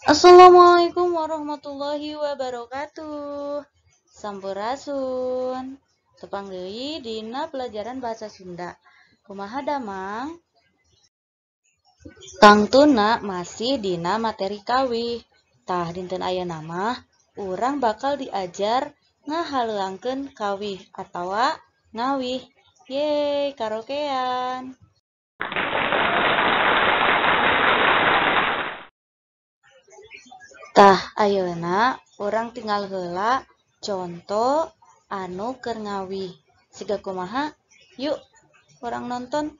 Assalamualaikum warahmatullahi wabarakatuh. Sampurasun. Tepang deui dina pelajaran bahasa Sunda. Kumaha damang? Tangtuna masih dina materi kawih. Tah dinten ayeuna mah urang bakal diajar ngahaleuangkeun kawih atawa ngawih. Yeay, karaokean. Tah ayeuna urang tinggal heula conto anu keur ngawih. Siga kumaha? Yuk, urang nonton.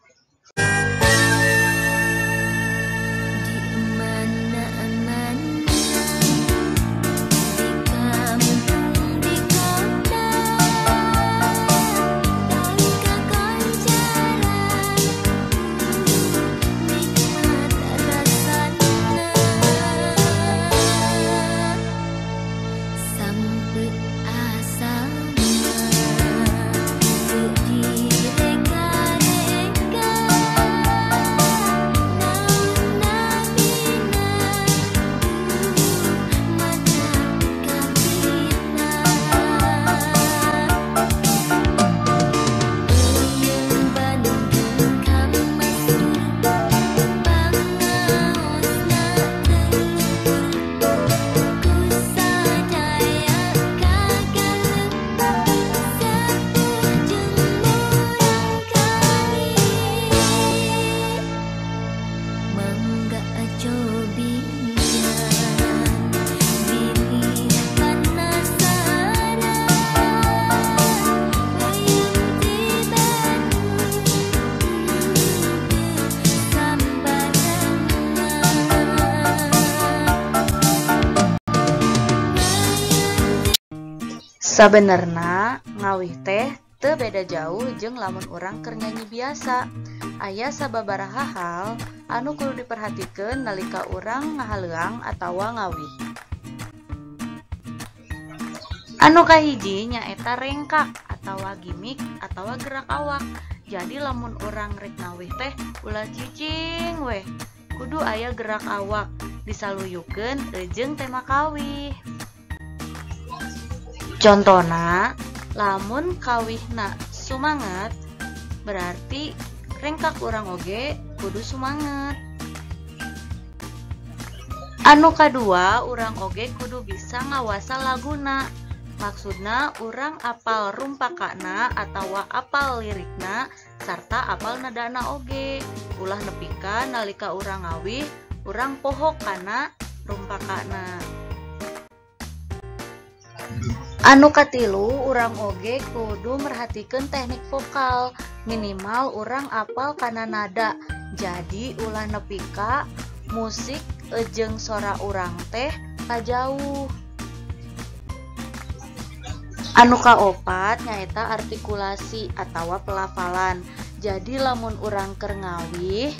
Sabenerna ngawih teh teu beda jauh jeung lamun urang keur nyanyi biasa. Aya sababaraha hal anu kudu diperhatikeun nalika urang ngahaleuang atawa ngawih. Anu kahiji nyaeta rengkak atawa gimik atawa gerak awak. Jadi lamun urang rek ngawih teh ulah cicing weh. Kudu aya gerak awak disaluyukeun jeung tema kawih. Contona, lamun kawihna sumanget, berarti rengkak urang oge kudu sumanget. Anu kadua, urang oge kudu bisa ngawasa laguna. Maksudna urang apal rumpakana atawa apal lirikna sarta apal nadana oge. Ulah nepi ka nalika urang ngawih, urang poho kana rumpakana. Anu katilu, urang oge kudu merhatikeun teknik vokal. Minimal urang apal kana nada. Jadi ulah nepi ka musik jeung sora urang teh kajauh. Anu kaopat nyaeta artikulasi atawa pelafalan. Jadi lamun urang keur ngawih,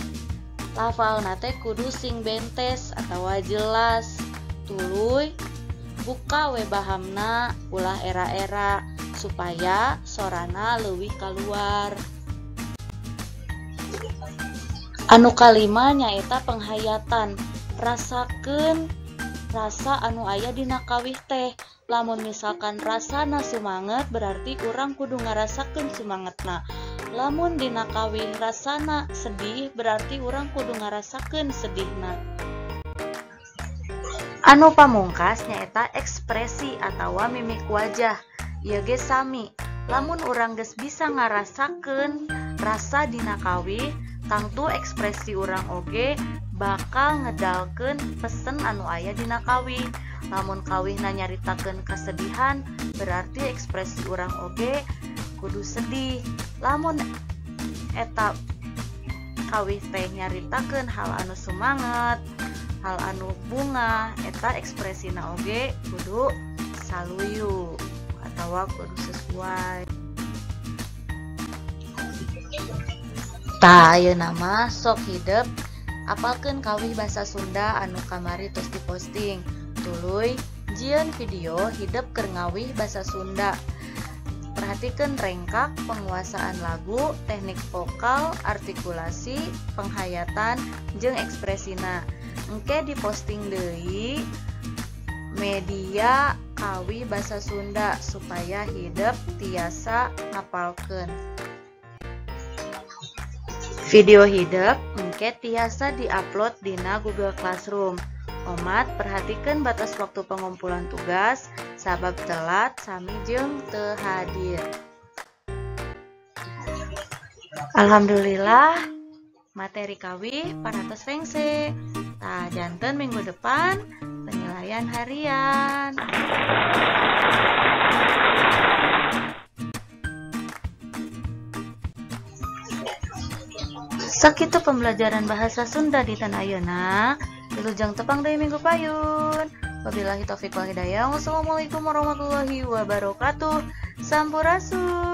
lafalna teh kudu sing bentes atawa jelas. Tuluy buka we bahamna ulah era-era supaya sorana leuwih kaluar. Anu kalima nyaeta penghayatan. Rasakeun rasa anu aya dina kawih teh. Lamun misalkan rasana sumanget berarti urang kudu ngarasakeun sumangetna. Lamun dina kawih rasana sedih berarti urang kudu ngarasakeun sedihna. Anu pamungkas nyaeta ekspresi atawa mimik wajah. Ieu ge sami. Lamun urang geus bisa ngarasakeun rasa dina kawih, tangtu ekspresi urang oge bakal ngedalkeun pesen anu aya dina kawih. Lamun kawihna nyaritakeun kesedihan, berarti ekspresi urang oge kudu sedih. Lamun eta kawih teh nyaritakeun hal anu sumanget, hal anu bunga, eta ekspresina oge kudu saluyu atawa kudu sesuai. Tah ayeuna mah sok hidep apalkeun kawih bahasa Sunda anu kamari tos diposting. Tuluy jieun video hidep keur ngawih bahasa Sunda. Perhatikan rengkak, penguasaan lagu, teknik vokal, artikulasi, penghayatan, jeung ekspresina. Engke diposting deui media kawi basa Sunda supaya hidep tiasa ngapalkeun. Video hidep engke tiasa diupload dina Google Classroom. Omat perhatikan batas waktu pengumpulan tugas, sabab telat sami jeung teu hadir. Alhamdulillah materi kawih parantos rengse. Tah janten minggu depan penilaian harian. Sakitu pembelajaran bahasa Sunda dinten ayeuna. Wilujeng tepang deui minggu payun. Wabillahi taufiq wal hidayah. Wassalamualaikum warahmatullahi wabarakatuh. Sampurasun.